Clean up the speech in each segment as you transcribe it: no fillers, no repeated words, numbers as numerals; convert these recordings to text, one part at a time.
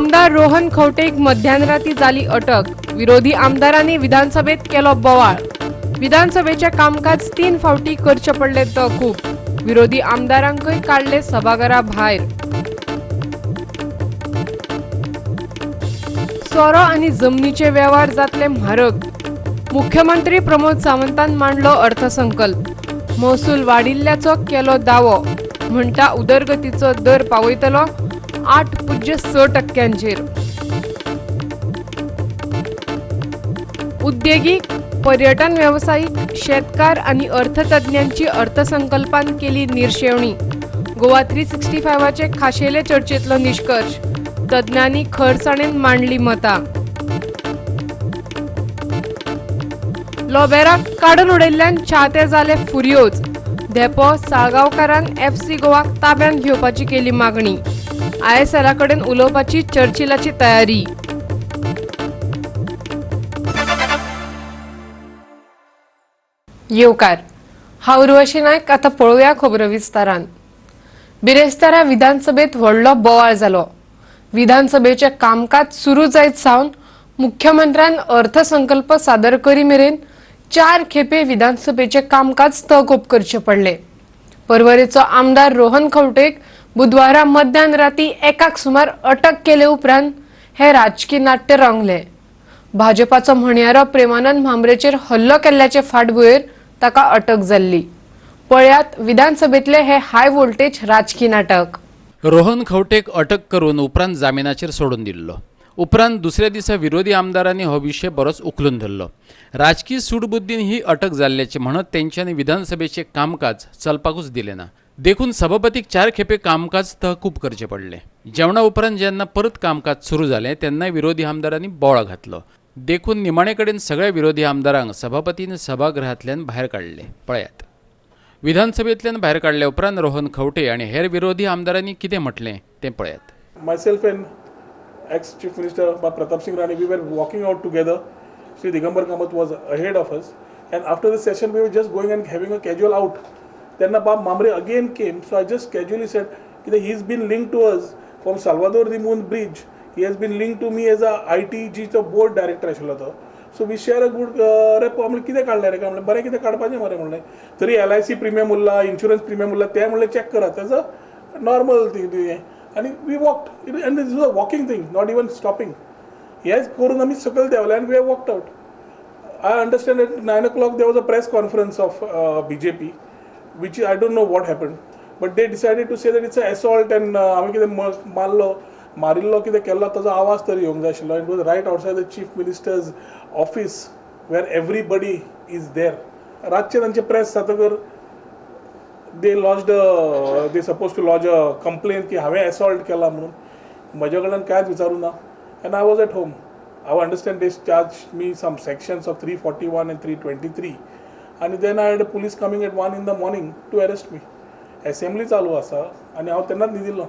आमदार रोहन खंवटेक मध्यानराती जाली अटक. विरोधी आमदारांनी विधानसभेत केलो बोवाळ. विधानसभेचे कामकाज 3 फावटी करचे पडले तहकूब. विरोधी आमदारांकय काडले सभाघरा भायर. सोरो आनी जमनीचे वेव्हार जातले म्हारग. मुख्यमंत्री प्रमोद सावंतान मांडलो अर्थसंकल्प. महसूल वाडिल्ल्याचो केलो दावो. म्हणटा उदरगतीचो दर पावयतलो 8.6%. उद्देगीक, पर्यटन वेवसायीक, शेतकार आनी अर्थतज्ञांची अर्थसंकल्पान केली निर्शेवणी. गोवा 365चे खाशेले चर्चेतलो निश्कर्श. तज्ञांनी खरसाणेन मांडली मतां. लोबेराक काडून उडयल्ल्यान चाहते जाले फुर्योज. धेंपो साळगांवकारान एफसी गोवाक ताब्यांत घेवपाची केली मागणी. आयएसएला कडेन उलोवपाची चर्चिलाची तयारी. येवकार, हांव उर्वशी नायक. आतां पळोवया खबरो विस्तारान. बिरेस्तारा विधानसभेत व्हडलो बोवाळ जालो. विधानसभेचें कामकाज सुरू जायत सावन मुख्यमंत्र्यान अर्थसंकल्प सादर करी मेरेन 4 खेपे विधानसभेचें कामकाज तहकूब करचें पडलें. पर्वरेचो आमदार रोहन खंवटेक बुधवारा मध्यान राती 1 सुमार अटक केले उपरांत हे राजकी नाट्य रंगलें. भाजपाचो म्हणयारो प्रेमानंद म्हांबरेचेर हल्लो केल्ल्याचे फाटभुंयेर ताका अटक जाल्ली. पळयात विधानसभेतले हे हाय व्होल्टेज राजकी नाटक. रोहन खंवटेक अटक करून उपरांत जामिनाचेर सोडून दिल्लो. उपरांत दुसऱ्या दिसा विरोधी आमदारांनी हो विशय बरोच उखलून धरलो. राजकी सूडबुद्दीन ही अटक जाल्ल्याचें म्हणत तेंच्यांनी विधानसभेचें कामकाज चलपाकूच दिलें ना. देखून सभापतीक 4 खेपे कामकाज तहकूब करचें पडलें. जेवणा उपरांत जेन्ना परत कामकाज सुरू जालें तेन्ना विरोधी आमदारांनी बोवाळ घातलो. देखून निमाणे कडेन सगळ्या विरोधी आमदारांक सभापतीन सभागृहांतल्यान भायर काडले. पळयात, विधानसभेंतल्यान भायर काडल्या उपरांत रोहन खंवटे आनी हेर विरोधी आमदारांनी कितें म्हटलें तें पळयात. Myself and ex Chief Minister Pratap Singh Rane, we were walking out together. Sri Digambar Kamath was ahead of us, and after the session we were just going and having a casual out. Then Bab Mamre again came, so I just casually said that he's been linked to us from Salvador de Moon Bridge. He has been linked to me as a ITG चो board director आशिल्लो तो. So we share a good rapport. म्हणलें कितें काडलें रे काय, म्हणलें बरें कितें काडपाचें मरे, म्हणलें तरी LIC premium उरला, इन्शुरन्स प्रिमियम उरला, तें म्हणलें चॅक करात, तेजो नॉर्मल ती. आनी we walked, and this is a walking thing, not even stopping. हेंच करून आमी सकयल देंवले आनी we have walked out. I understand at 9 o'clock there was a press conference of BJP, which I don't know what happened, but they decided to say that it's an assault and हांवें कितें मारलो मारिल्लो कितें केल्लो ताजो आवाज तरी येवंक जाय आशिल्लो. It was right outside the chief minister's office where everybody is there. रातचें तांचें press जातकर they lodged they suppose to lodge a complaint की हांवें असॉल्ट केला म्हणून. म्हज्या कडल्यान कांयच विचारूं ना and I was at home. I understand they charge me some sections of 341 and 323 आनी then I had police coming at 1 in the morning to arrest me. Assembly चालू आसा आनी हांव तेन्नाच न्हिदिल्लो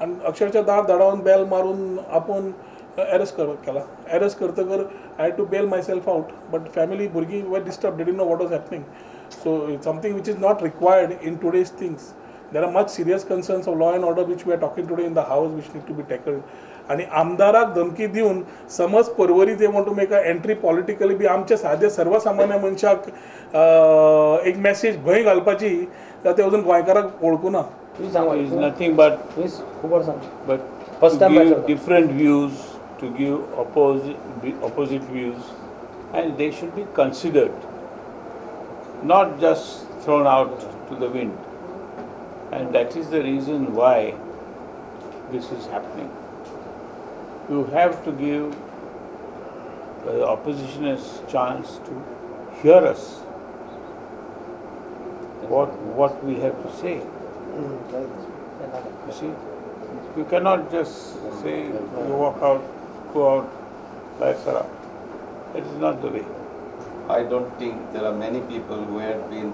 आनी अक्षरशः दार धाडावन बेल मारून आपोवन एरेस्ट केला. एरेस्ट करतकर I had to bail myself out, but family भुरगीं were disturb, they didn't know what was happening. So it's something which is not required in today's things. There are much serious concerns of law and order which we are talking today in the house, which need to be tackled. आणि आमदाराक धमकी दिवन समज Porvorim they want to make a entry politically बी आमच्या साद्या सर्वसामान्य मनशाक एक message भंय घालपाची, जाल्यार ते अजून गोंयकाराक वळखूना. Is nothing but but First to time give better. different views, to give opposite views, and they should be considered, not just thrown out to the wind. And that is the reason why this is happening. You have to give the opposition a chance to hear us, what we have to say. You see, you cannot just say you walk out, go out, lights are up. That is not the way. I don't think there are many people who have been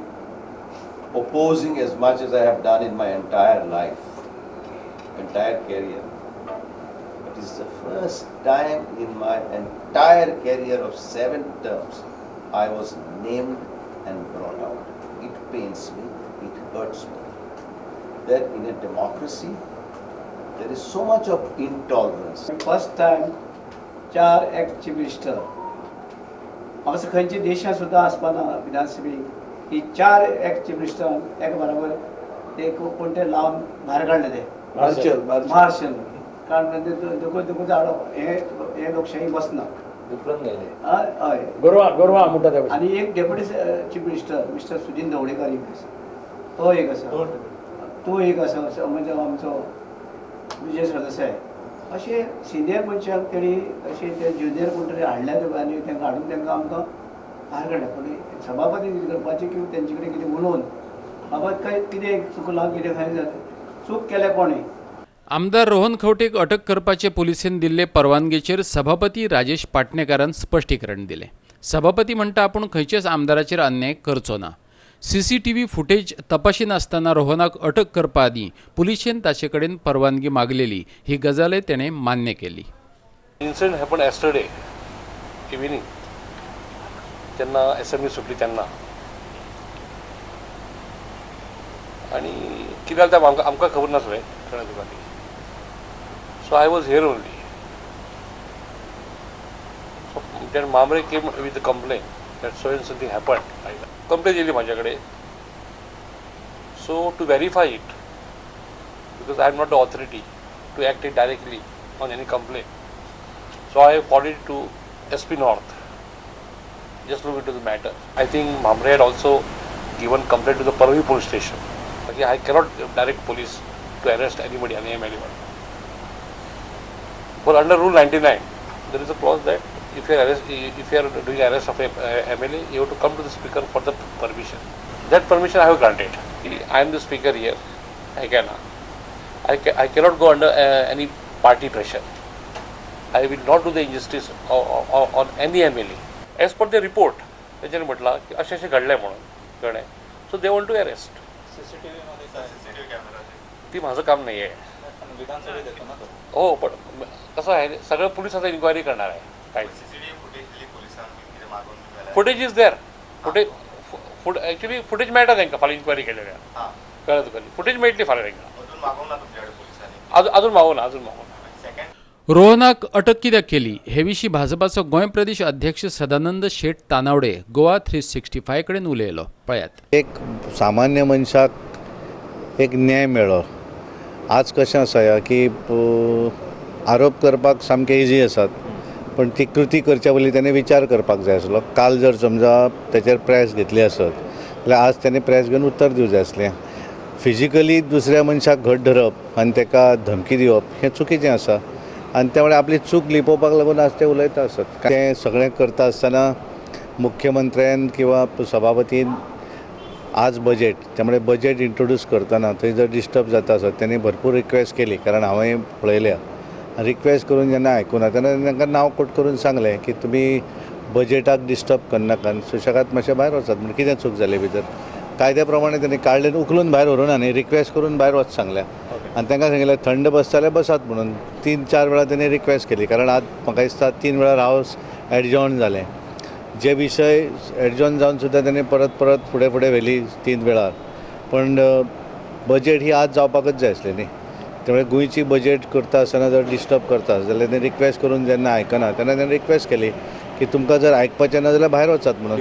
opposing as much as I have done in my entire life, entire career. It is the first time in my entire career of 7 terms I was named and brought out. It pains me, it hurts me. That in a democracy, There is so much of intolerance. First time चार ex chief minister असं खंयच्या देशांत सुद्दां आसपाना विधानसभेक की चार ex chief minister एका बराबर ते कोण ते लावन भायर काडले ते मार्शल. मार्शल कारण देखून देखून हाडप हे हे लोकशाही बसना. हय, गोरवां गोरवां म्हणटा त्या भशेन. आनी एक deputy chief minister mister Sudin Dhavalikar एक आसा, तो एक आसा, तो एक आसा, म्हणजे आमचो विजय सरदेसाय. अशे सिनियर मनशांक तेणी अशे ते ज्युनियर कोण तरी हाडल्या आनी तांकां हाडून तांकां आमकां भायर काडल्या. पूण सभापती कितें करपाचें की तेंचे कडेन कितें उलोवन बाबा काय कितें चुकलां, कितें खंय जालें, चूक केल्या कोणें. आमदार रोहन खंवटेक अटक करपाचे पुलिसेन दिल्ले परवानगेचेर सभापती राजेश पाटणेकारान स्पश्टीकरण दिलें. सभापती म्हणटा आपूण खंयच्याच आमदाराचेर अन्याय करचो ना. सीसीटीव्ही फुटेज तपाशिनासतना रोहनाक अटक करपा आदीं पुलिशेन ताचे कडेन परवानगी मागलेली ही गजालय तेणें मान्य केली. इन्सिडंट हॅपन येस्टरडे इव्हिनींग, जेन्ना एसेंब्ली सुटली तेन्ना. आनी कितें जालें तें आमकां खबर नासलें कळ्ळें तुका ती. So I was here only. So then Mamre came with the complaint that so and something happened. Complaint येयली म्हाज्या कडेन. So to verify it, because I am not the authority to act it directly on any complaint, so I forwarded to SP North. Just look into the matter. I think Mamre had also given complaint to the Parvi police station. Okay, I cannot direct police to arrest anybody, any MLA. But under Rule 99, there is a clause that if you are doing arrest of a MLA, you have to come to the speaker for the permission. That permission I have granted. I am the speaker here. I cannot go under any party pressure. I will not do the injustice on any MLA. As per the report, तेच्यानी म्हटलां की अशें अशें घडलें म्हणून, कळ्ळें. So they want to arrest. ती माझं काम नाही आहे. हो, पण कसं आहे, सगळं पोलीस आता इन्क्वायरी करणार आहे. काय footage is there, footage actually footage मेळटा तांकां फाल्यां इन्क्वायरी केलेल्या, कळ्ळें तुका. फुटेज मेळटली फाल्यां तांकां. अजून मागूना, अजून मागूना. रोहनाक अटक कित्याक केली हे विशीं भाजपाचो गोंय प्रदेश अध्यक्ष सदानंद शेट तानावडे गोवा 365 कडेन उलयलो. पळयात. एक सामान्य मनशाक एक न्याय मेळ्ळो. आज कशें आसा की आरोप करपाक सामके इजी आसात, पण ती कृती करच्या पयलीं ताणें विचार करपाक जाय आसलो. काल जर समजा तेचेर प्रेस घेतली आसत जाल्यार आज ताणें प्रेस घेवन उत्तर दिवं जाय आसलें. फिजिकली दुसऱ्या मनशाक घट धरप आनी ताका धमकी दिवप हें चुकीचें आसा आनी त्यामुळे आपली चूक लिपोवपाक लागून आज ते उलयता आसत. तें सगळें करता आसतना मुख्यमंत्र्यान किंवा सभापतीन आज बजेट, त्यामुळे बजेट इंट्रोड्यूस करतना थंय जर डिस्टर्ब जाता आसत तेणी भरपूर रिक्वेस्ट केली, कारण हांवें पळयल्या. रिक्वेस्ट करून जेन्ना आयकुना तेन्ना तांकां नांव कोट करून सांगलें की तुमी बजेटाक डिस्टर्ब करनाका, सुशेगाद मातशें भायर वचात. म्हण कितें चूक जाली भितर कायद्या प्रमाणे तेणी काडलें, उखलून भायर व्हरूना न्ही, रिक्वेस्ट करून भायर वच सांगलें. आनी तांकां सांगिल्लें थंड बसता जाल्यार बसात म्हणून. 3-4 वेळा तेणी रिक्वेस्ट केली, कारण आज म्हाका दिसता 3 वेळार हावस एडजॉर्न जालें. जे विशय एडजॉर्न जावन सुद्दां तेणी परत परत फुडें फुडें व्हेली 3 वेळार. पण बजेट ही आज जावपाकच जाय आसली न्ही, त्यामुळे गोंयची बजेट करता आसतना जर डिस्टर्ब करता जाल्यार तेणी रिक्वेस्ट करून जेन्ना आयकना तेन्ना तेणी रिक्वेस्ट केली की तुमकां जर आयकपाचें ना जाल्यार भायर वचात म्हणून.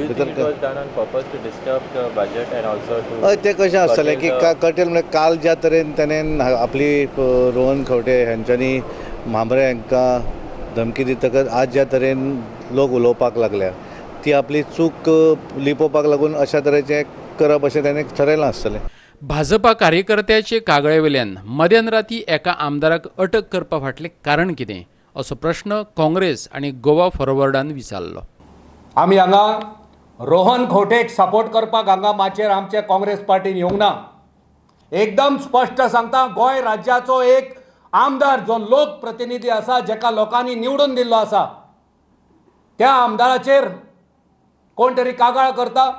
हय, तें कशें आसतलें की कटेल म्हळ्यार काल ज्या तरेन तेणें आपली रोहन खंवटे हेंच्यांनी म्हांबरे हांकां धमकी दितकच आज ज्या तरेन लोक उलोवपाक लागल्या ती आपली चूक लिपोवपाक लागून अशा तरेचें करप अशें तेणें थरयलां आसतलें. भाजपा कार्यकर्त्याचे कागळेवेल्यान मध्यान राती एका आमदाराक अटक करपा फाटलें कारण कितें असो प्रश्न काँग्रेस आनी गोवा फॉरवर्डान विचारलो. आमी हांगा रोहन खंवटेक सपोर्ट करपाक हांगा माचयेर आमचे काँग्रेस पार्टीन येवंक ना. एकदम स्पश्ट सांगता, गोंय राज्याचो एक आमदार जो लोकप्रतिनिधी आसा, जेका लोकांनी निवडून दिल्लो आसा, त्या आमदाराचेर कोण तरी कागाळ करता,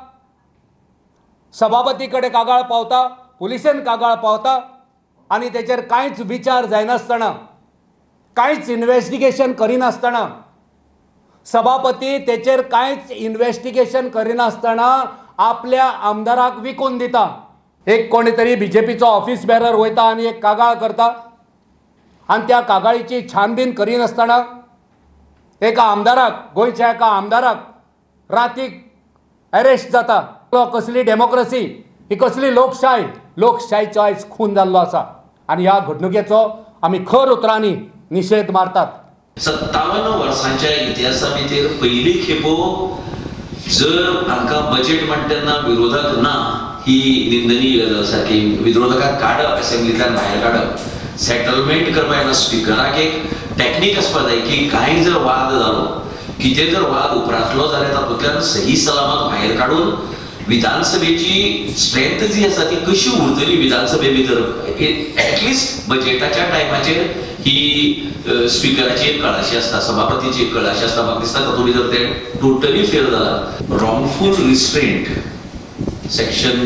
सभापती कडेन कागाळ पावता, पुलिसेन कागाळ पावता आनी तेचेर कांयच विचार जायनासतना, कांयच इन्वेस्टिगेशन करिनासतना, सभापती तेचेर कांयच इन्वेस्टिगेशन करिनासतना आपल्या आमदाराक विकून दिता. एक कोणी तरी बीजेपीचो ऑफिस बेरर वयता आनी एक कागाळ करता, आनी त्या कागाळीची छानबीन करिनासतना एका आमदाराक, गोंयच्या एका आमदाराक रातीक अरेस्ट जाता. कसली डेमोक्रसी ही, कसली लोकशाय? लोकशायचो आयज खून जाल्लो आसा आनी ह्या घडणुकेचो आमी खर उतरांनी निशेध मारतात. 57 वर्सांच्या इतिहासा भितर पयली खेपो जर हांकां बजेट म्हणटना विरोधक ना ही निंदनीय गजाल आसा की विरोधकांक काडप, असेंब्लींतल्यान भायर काडप, सेटलमेंट करपाक येना. स्पिकराक एक टॅक्नीक आसपाक जाय की कांय जर वाद जालो, कितें जर वाद उपरासलो जाल्यार तातूंतल्यान सही सलामत भायर काडून विधानसभेची स्ट्रेंथ जी आसा ती कशी उरतली विधानसभे भितर, एटलिस्ट बजेटाच्या टायमाचेर ही स्पिकराची एक कळाशी आसता, सभापतीची एक कळाशी आसता. म्हाका दिसता तातूंत भितर तें टोटली फेल जाला. Wrongful restraint section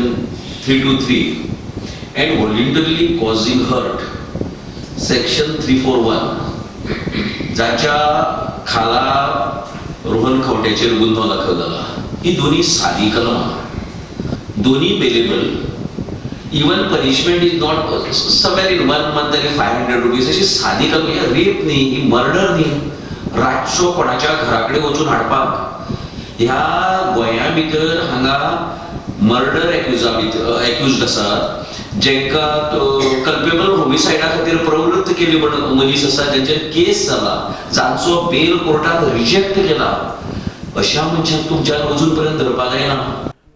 323 and voluntarily causing hurt section 341 जाच्या खाला रोहन खंवट्याचेर गुन्हो दाखल जाला, ही दोन्ही सादी कलमां, दोन्ही bailable. Even punishment is not somewhere in one month आनी ₹500. अशी सादी कलमां, रेप न्ही, ही मर्डर न्ही. रातचो कोणाच्या घरा कडेन वचून हाडपाक ह्या गोंया भितर हांगा मर्डर एक्युजा भितर एक्युज्ड आसात, जेंका कल्पेबल होमिसायडा खातीर प्रवृत्त केल्ली मनीस आसा, जेंचेर केस जाला, जांचो बेल कोर्टान रिजेक्ट केला, अशा मनशाक तुमच्यान अजून पर्यंत धरपाक जायना.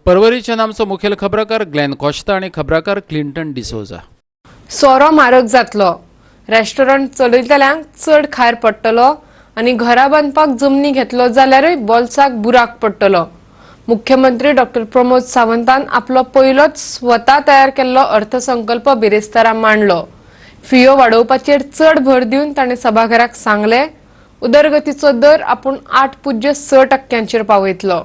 परवरीच्यान आमचो मुखेल खबराकार ग्लॅन कॉश्ता आनी खबराकार क्लिंटन डिसोजा. सोरो म्हारग जातलो, रेस्टॉरंट चलयतल्यांक चड खायर पडटलो आनी घरा बांदपाक जमनी घेतलो जाल्यारूय बोल्साक बुराक पडटलो. मुख्यमंत्री डॉक्टर प्रमोद सावंतान आपलो पयलोच स्वता तयार केल्लो अर्थसंकल्प बिरेस्तारा मांडलो. फियो वाडोवपाचेर चड भर दिवन ताणें सभाघराक सांगलें, उदरगतीचो दर आपूण 8.6 टक्क्यांचेर पावयतलो.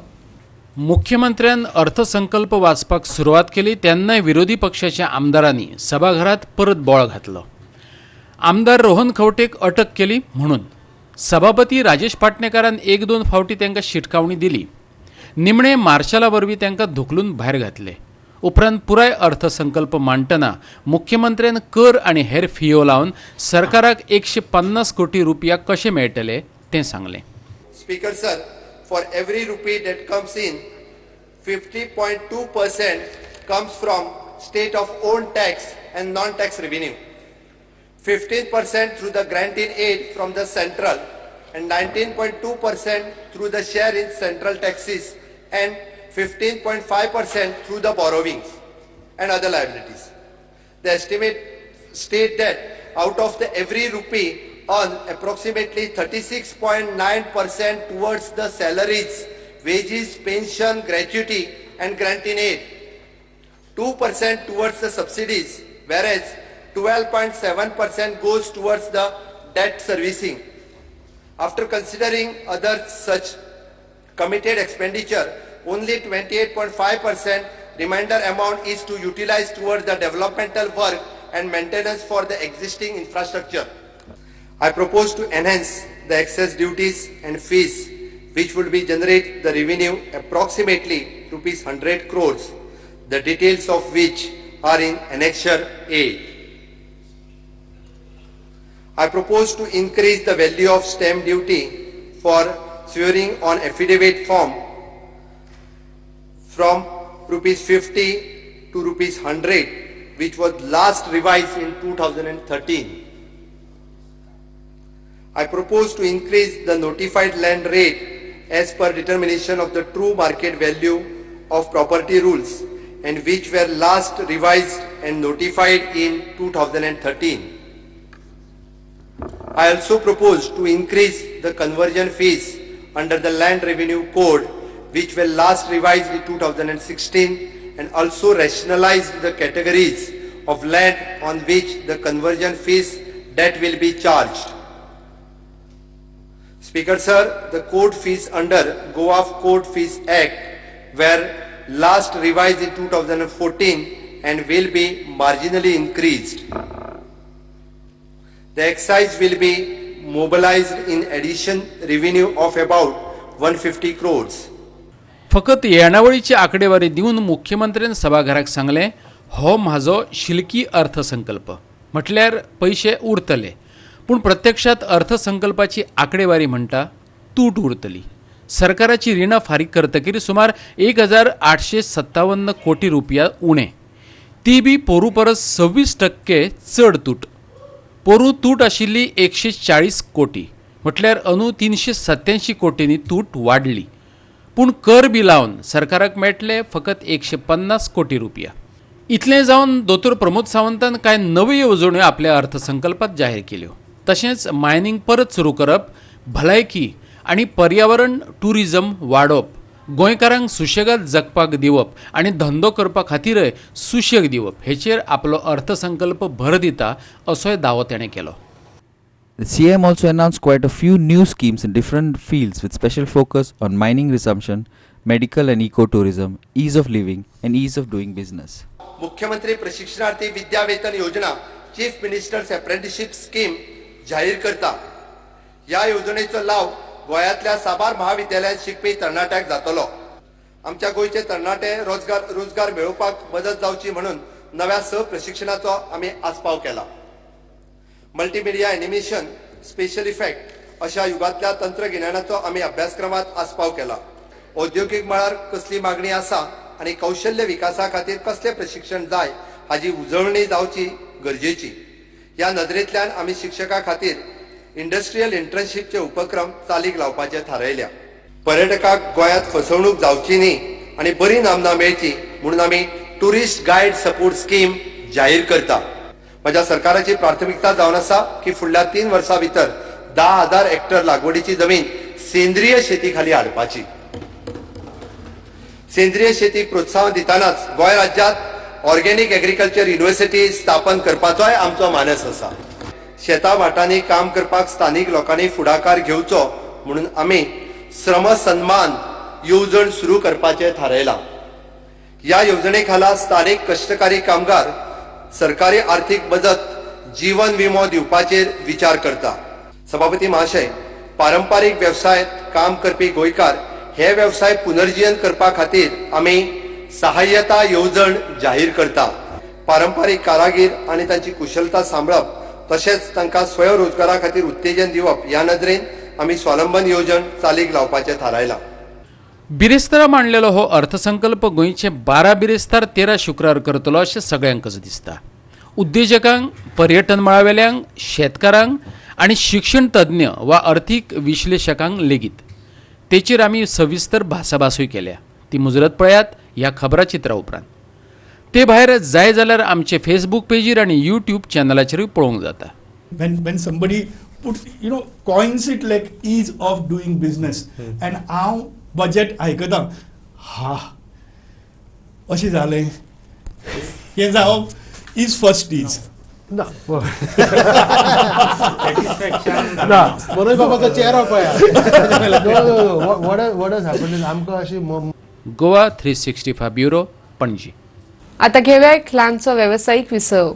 मुख्यमंत्र्यान अर्थसंकल्प वाचपाक सुरवात केली तेन्नाय विरोधी पक्षाच्या आमदारांनी सभाघरात परत बोवाळ घातलो. आमदार रोहन खंवटेक अटक केली म्हणून सभापती राजेश पाटणेकारान एक दोन फावटी तांकां शिटकावणी दिली. निमणे मार्शला वरवीं तांकां धुकलून भायर घातले. उपरांत पुराय अर्थसंकल्प मांडटना मुख्यमंत्र्यान कर आनी हेर फियो लावन सरकाराक 150 कोटी रुपया कशे मेळटले तें सांगलें. Speaker sir, for every rupee that comes in, 50.2% comes from state of own tax and non-tax revenue. 15% through the grant in aid from the central and 19.2% through the share in central taxes and 15.5% through the borrowings and other liabilities. The estimate state that out of the every rupee earned, approximately 36.9% towards the salaries, wages, pension, gratuity and grant in aid, 2% towards the subsidies, whereas 12.7% goes towards the debt servicing. After considering other such committed expenditure, only 28.5% remainder amount is to utilize towards the developmental work and maintenance for the existing infrastructure. I propose to enhance the excise duties and fees, which would be generate the revenue approximately ₹100 crores, the details of which are in Annexure A. I propose to increase the value of stamp duty for swearing on affidavit form from ₹50 to ₹100, which was last revised in 2013. I propose to increase the notified land rate as per determination of the true market value of property rules, and which were last revised and notified in 2013. I also propose to increase the conversion fees under the Land Revenue Code, which were last revised in 2016, and also rationalized the categories of land on which the conversion fees that will be charged. Speaker sir, the court fees under Goa Court Fees Act were last revised in 2014 and will be marginally increased. The excise will be mobilized in addition revenue of about 150 crores. फकत येणावळीची आकडेवारी दिवन मुख्यमंत्र्यान सभाघराक सांगलें, हो म्हाजो शिलकी अर्थसंकल्प, म्हटल्यार पयशे उरतले. पूण प्रत्यक्षात अर्थसंकल्पाची आंकडेवारी म्हणटा तूट उरतली. सरकाराची रिणां फारीक करतकीर सुमार 1857 कोटी रुपया उणे, ती बी पोरू परस 26% चड तूट. पोरू तूट आशिल्ली 140 कोटी, म्हटल्यार अंदू 387 कोटींनी तूट वाडली. पूण कर बी लावन सरकाराक मेळटले फकत 150 कोटी रुपया. इतलें जावन दोतोर प्रमोद सावंतान कांय नव्यो येवजण्यो आपल्या अर्थसंकल्पात जाहीर केल्यो. तशेंच मायनिंग परत सुरू करप, भलायकी आनी पर्यावरण ट्युरिजम वाडोवप, गोंयकारांक सुशेगाद जगपाक दिवप आनी धंदो करपा खातीरय सुशेग दिवप हेचेर आपलो अर्थसंकल्प भर दिता असोय दावो ताणें केलो. The CM also announced quite a few new schemes in different fields with special focus on mining resumption, medical and ecotourism, ease of living and ease of doing business. मुख्यमंत्री प्रशिक्षणार्थी विद्यावेतन योजना, चीफ मिनिस्टर्स अप्रेंटिसशीप स्कीम जाहीर करता. ह्या येवजणेचो लाव गोंयांतल्या साबार महाविद्यालयांत शिकपी तरणाट्यांक जातलो. आमच्या गोंयचे तरणाटे रोजगार मेळोवपाक मदत जावची म्हणून नव्या 6 प्रशिक्षणाचो आमी आस्पाव केला. मल्टीमिडिया, एनिमेशन, स्पेशल इफेक्ट अशा युगांतल्या तंत्रगिन्यानाचो आमी अभ्यासक्रमात आस्पाव केला. औद्योगिक मळार कसली मागणी आसा आनी कौशल्य विकासा खातीर कसलें प्रशिक्षण जाय हाजी उजळणी जावची गरजेची. ह्या नदरेंतल्यान आमी शिक्षकां खातीर इंडस्ट्रियल इंटर्नशीपचे उपक्रम चालीक लावपाचे थारायल्या. पर्यटकाक गोंयांत फसवणूक जावची न्ही आनी बरी नामना मेळची म्हणून आमी टुरिस्ट गायड सपोर्ट स्कीम जाहीर करता. म्हज्या सरकाराची प्राथमिकता जावन आसा की फुडल्या 3 वर्सां भितर 10,000 हेक्टर लागवडीची जमीन सेंद्रीय शेती खाली हाडपाची. सेंद्रीय शेतीक प्रोत्साहन दितनाच गोंय राज्यांत ऑर्गेनिक एग्रीकल्चर युनिव्हर्सिटी स्थापन करपाचोय आमचो मानस आसा. शेता भाटांनी काम करपाक स्थानीक लोकांनी फुडाकार घेवचो म्हणून आमी श्रम सन्मान येवजण सुरू करपाचें थारायलां. ह्या येवजणे खाला स्थानीक कश्टकारी कामगार सरकारी आर्थिक मदत, जीवन विमो दिवपाचेर विचार करता. सभापती महाशय, पारंपारीक वेवसायांत काम करपी गोंयकार हे वेवसाय पुनर्जीवन करपा खातीर आमी सहाय्यता येवजण जाहीर करता. पारंपारीक कारागीर आनी तांची कुशलता सांबाळप तशेंच तांकां स्वयंरोजगारा खातीर उत्तेजन दिवप ह्या नदरेन आमी स्वावलंबन येवजण चालीक लावपाचें थारायलां. बिरेस्तारा मांडलेलो हो अर्थसंकल्प गोंयचे 12 बिरेस्तार 13 शुक्रार करतलो अशें सगळ्यांकच दिसता. उद्देजकांक, पर्यटन मळावेल्यांक, शेतकारांक आनी शिक्षण तज्ञ वा अर्थीक विश्लेशकांक लेगीत. तेचेर आमी सविस्तर भासाभासूय केल्या, ती मुजरत पळयात ह्या खबराचित्रा उपरांत. ते भायर जाय जाल्यार आमचे फेसबूक पेजीर आनी यूट्यूब चॅनलाचेरूय पळोवंक जाता. When somebody puts, you know, coins it like ease of doing business, and हांव बजेट आयकता, हा अशें जालें हें जावप is first is ना. मनोज बाबाचो चेहरो पळया. What has happened is आमकां अशी गोवा 365 ब्युरो, पणजी. आता घेऊया एक ल्हानसो वेवसायीक विसव.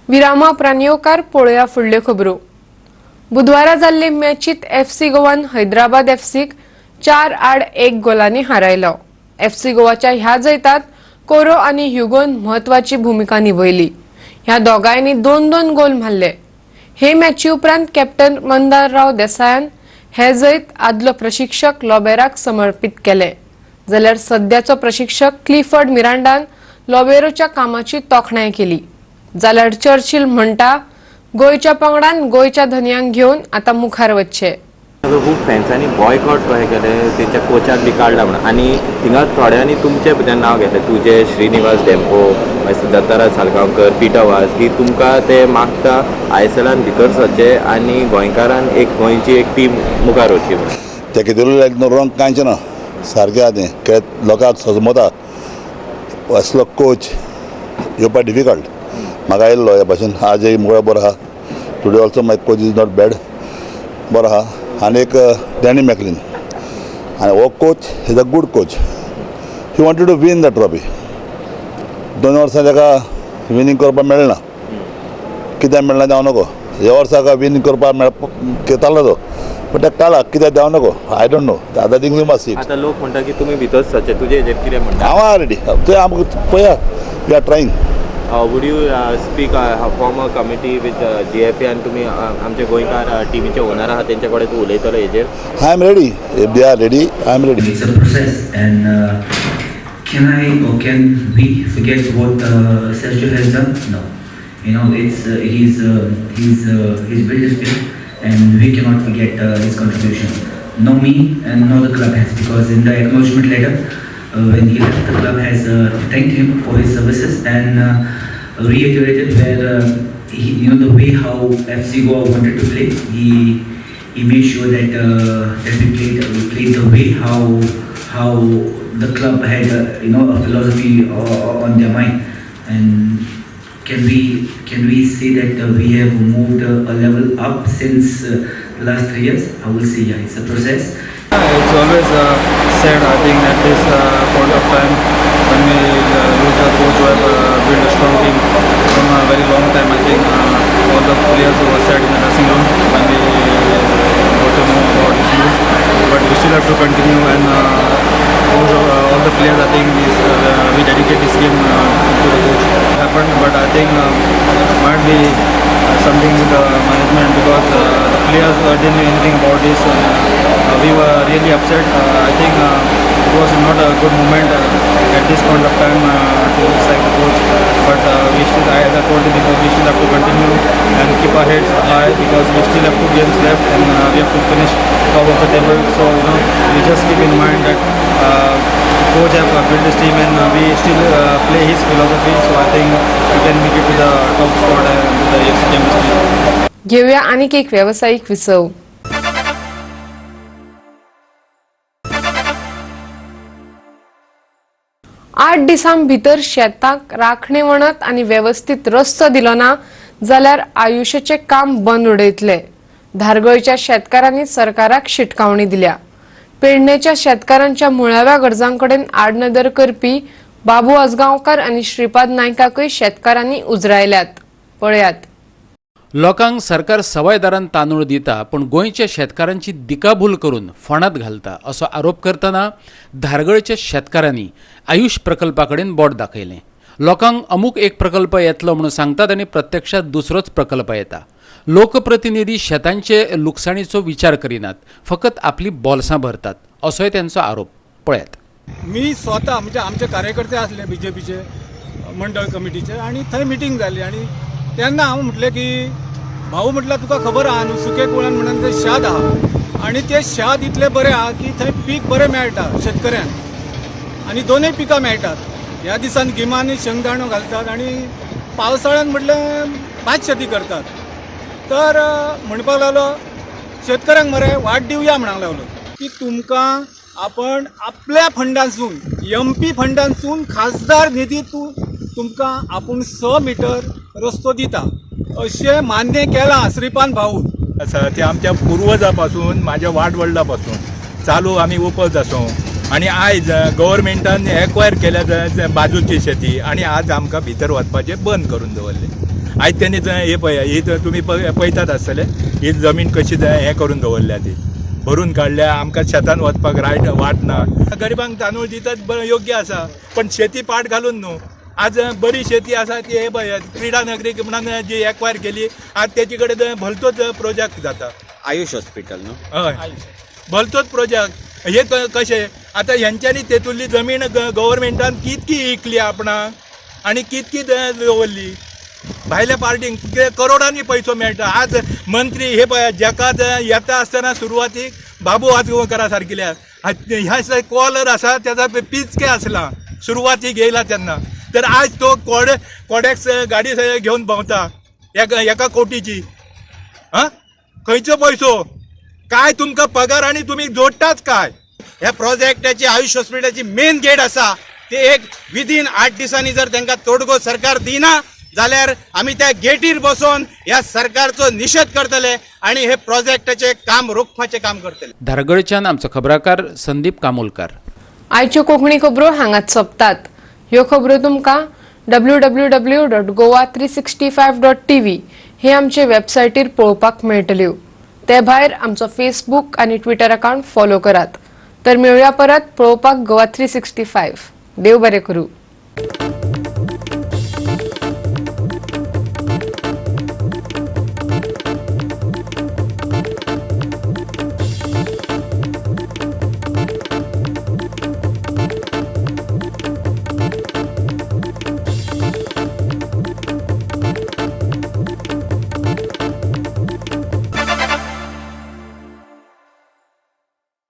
विरामा उपरांत येवकार पळोवया फुडल्यो खबरो. बुधवारा जाल्ले मॅचीत एफसी गोवान हैदराबाद एफसीक 4-1 गोलांनी हारायलो. एफसी गोवाच्या ह्या जैतात कोरो आनी ह्युगोन म्हत्वाची भुमिका निभयली. ह्या दोगांयनी 2-2 गोल मारले. हे मॅची उपरांत कॅप्टन मंदार राव देसायान हे जैत आदलो प्रशिक्षक लोबेराक समर्पित केले, जाल्यार सद्याचो प्रशिक्षक क्लिफर्ड मिरांडान लोबेरोच्या कामाची तोखणाय केली. जाल्यार चर्चिल म्हणटा गोंयच्या पंगडान गोंयच्या धनयांक घेवन आतां मुखार वचचें. खूब फॅन्सांनी बॉयकॉट कशें केलें, तेंच्या कोचाक बी काडला म्हणून, आनी थिंगा थोड्यांनी तुमचें भितर नांव घेतलें, तुजें श्रीनिवास डेम्पो, मागीर दत्ताराज सालगांवकर, पिटर वाज, की तुमकां ते मागता आय एस एलान भितर सरचें आनी गोंयकारान एक गोंयची एक टीम मुखार वचची म्हणून. तें कितें लायक रॉंग कांयच ना, सारकें आहा तें. कित्याक लोकांक सजमता असलो कोच येवपा डिफिकल्ट. म्हाका आयिल्लो ह्या भाशेन आज एक मुळे बरो आहा. Today also my coach is not bad, बरो आहा. आनी एक डॅनी मॅकलीन, आनी हो coach is a good coach. He wanted to win the trophy. 2 वर्सां ताका विनींग करपाक मेळना, कित्याक मेळना तें हांव नको. ह्या वर्सा ताका विन करपाक मेळप घेतालो तो, पण त्या काळाक कित्याक जावं नको, I don't know, other thing you must see. आतां लोक म्हणटा की तुमी भितर सरचे, तुजे हेजेर कितें म्हणटा? हांव रेडी, ते आमकां पळया, we are trying. Would you speak form a committee with GFA आनी तुमी आमचे गोंयकार टिमीचे ओनर आहा तेंचे कडेन तूं उलयतलो हेजेर? I am ready, if they are ready I am ready. It's a process and can I or can we forget what Sergio has done? No. You know, it's he's built his team and we cannot forget his contribution. No me and no the club has, because in the acknowledgement letter when he left, the club has thanked him for his services and reiterated where he, you know, the way how FC Goa wanted to play, he made sure that that we played the way how the club had you know, a philosophy on their mind. And can we say that we have moved a level up since the last 3 years? I will say yeah, it's a process. It's always sad, I think, at this point of time when we lose a coach who have built a strong team from a very long time. I think all the players were sad in the dressing room when we got to know about this news. But we still have to continue and coach, all the players, I think we dedicate this game to the coach. It happened, but I think might be something with the management, because the players didn't know anything about this. And, we were really upset. I think it was not a good moment at this point of time to sack the coach. But we still, as I told you before, we still have to continue and keep our heads high, because we still have 2 games left and we have to finish top of the table. So you know, we just keep in mind that coach have built his team and we still play his philosophy. So I think we can make it to the top spot and to the AFC Champions League. घेऊया आणखी एक व्यावसायिक विसव. आठ दिसां भितर शेताक राखणे वणत आनी वेवस्थीत रस्तो दिलो ना जाल्यार आयुष्याचें काम बंद उडयतले. धारगळच्या शेतकारांनी सरकाराक शिटकावणी दिल्या. पेडणेच्या शेतकारांच्या मुळाव्या गरजांकडेन आडनदर करपी बाबू आजगांवकार आनी श्रीपाद नायकाकय शेतकारांनी उजरायल्यात. पळयात. लोकांक सरकार सवाय दरान तांदूळ दिता पूण गोंयच्या शेतकारांची दिकाभूल करून फोंडात घालता असो आरोप करतना धारगळच्या शेतकारांनी आयुष प्रकल्पा कडेन बोट दाखयलें. लोकांक अमूक एक प्रकल्प येतलो म्हणून सांगतात आनी प्रत्यक्षात दुसरोच प्रकल्प येता. लोकप्रतिनिधी शेतांचे लुकसाणीचो विचार करिनात, फकत आपली बोल्सां भरतात असोय त्यांचो आरोप. पळयात. मी स्वता म्हणजे आमचे कार्यकर्ते आसले बीजेपीचे मंडळ कमिटीचे आनी थंय मिटींग जाली आनी तेन्ना हांव म्हटलें की भाऊ म्हटल्यार तुका खबर आहा न्हू सुके कुळान म्हणून ते शाद आहा आनी ते शाद इतलें बरें आहा की थंय पीक बरें मेळटा शेतकऱ्यांक आनी दोनूय पिकां मेळटात. ह्या दिसान गिमांनी शेंगदाणो घालतात आनी पावसाळ्यान म्हटल्यार भात शेती करतात. तर म्हणपाक लागलो शेतकऱ्यांक मरे वाट दिवया म्हणपाक लागलो की तुमकां आपण आपल्या फंडांसून एम पी फंडांसून खासदार निधीतून तुमकां आपूण 6 मिटर रस्तो दिता अशें मान्य केलां श्रीपाद भाऊ. आसा ते आमच्या पुर्वजा पासून माझ्या वाडवडला पासून चालू आमी उपज आसो आनी आयज गव्हर्मेंटान एक्वायर केल्या बाजूची शेती आनी आज आमकां भितर वचपाचें बंद करून दवरलें. आयज तेणी हे पळय ही तुमी पळयतात आसतले ही जमीन कशी हें करून दवरल्या ती भरून काडल्या. आमकां शेतान वचपाक रायट वाट ना. गरिबांक तांदूळ दितात योग्य आसा पण शेती पाट घालून न्हू. आज बरी शेती आसा ती हे पळय क्रिडा नगरी म्हणून जी एक्वायर केली आज तेचे कडेन भलतोच प्रोजेक्ट जाता. आयुष हॉस्पिटल न्हू? हय, भलतोच प्रोजेक्ट. हे कशें आतां हेंच्यांनी तेतुली जमीन गव्हर्मेंटान कितकी इकली आपणाक आनी कितकी दवरली भायल्या पार्टींक करोडांनी पयसो मेळटा. आज मंत्री हे पळय जेका येता आसतना सुरवातीक बाबू आजगांवकारा सारकिल्या ह्या कॉलर आसा तेजा पिचके आसला सुरवातीक येयला तेन्ना, तर आज तो कॉडेक्स गाडी घेवन भोंवता एका कोटीची. आं खंयचो पयसो काय तुमकां पगार आनी तुमी जोडटाच काय. ह्या प्रोजेक्टाची आयुष हॉस्पिटलाची मेन गेट आसा ते एक विदीन 8 दिसांनी जर तांकां तोडगो सरकार दिना जाल्यार आमी त्या गेटीर बसून ह्या सरकारचो निशेध करतले आनी हे प्रोजेक्टाचे काम रोखपाचें काम करतले. धारगळच्यान आमचो खबराकार संदीप कामोलकार. आयच्यो कोंकणी खबरो हांगाच सोंपतात. ह्यो खबरो तुमकां www.goa365.tv हे आमचे वेबसायटीर पळोवपाक मेळटल्यो. ते भायर आमचो फेसबूक आनी ट्विटर अकाउंट फॉलो करात. तर मेळुया परत पळोवपाक गोवा 365. देव बरें करूं.